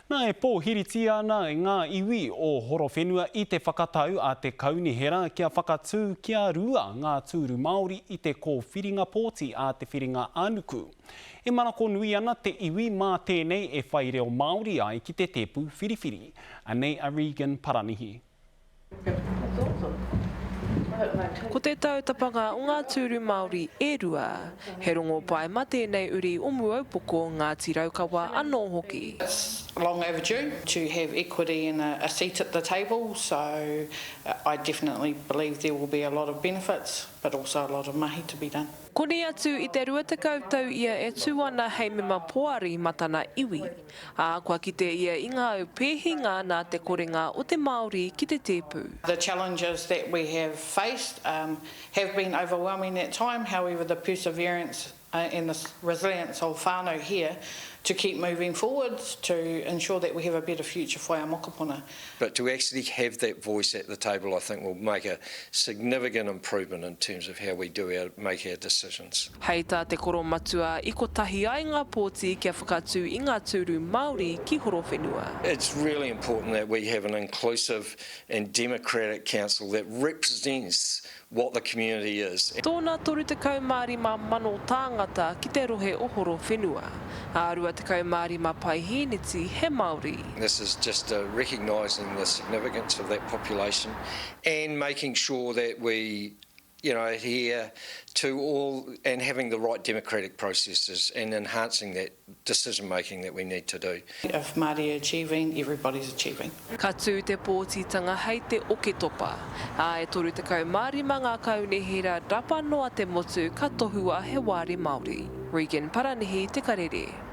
Nā, e pōhiritia ana ngā iwi o Horowhenua i te whakatau a te Kaunihera kia whakatū kia rua ngā tūru Māori i te kōwhiringa pōti a te Whiringa-ā-nuku. E manako nui ana te iwi mā tēnei e whai reo Māori ai ki te tēpu whiriwhiri. Anei a Regan Paranihi. Ko te tautapanga o ngā tūru Māori e rua, he rongopai mā tēnei uri o Muaupoko, Ngāti Raukawa anō hoki. It's long overdue to have equity and a seat at the table, so I definitely believe there will be a lot of benefits but also a lot of mahi to be done. Koni atu i te 20 tau ia e tū ana hei mema poari ma tana iwi. Ā, kua kite ia i ngā aupēhinga nā te korenga o te Māori ki te tēpu. The challenges that we have faced have been overwhelming at time, however the perseverance and the resilience of whānau here to keep moving forwards to ensure that we have a better future for our mokopuna. But to actually have that voice at the table I think will make a significant improvement in terms of how we do our, make our decisions. Hei tā te koromatua i kotahi ai ngā pōti kia whakatū i ngā tūru Māori ki Horowhenua. It's really important that we have an inclusive and democratic council that represents what the community is. Tōna 35 mano tāngata ki te rohe o Horowhenua, ā, 25 paihēneti he Māori. This is just recognising the significance of that population and making sure that we you know, adhere to all and having the right democratic processes and enhancing that decision making that we need to do. If Māori are achieving, everybody's achieving. Ka tū te pōtitanga hei te Oketopa, ā, e 35 ngā kaunihera rapa noa te motu ka tohua he wāri Māori. Regan Paranihi, Te Karere.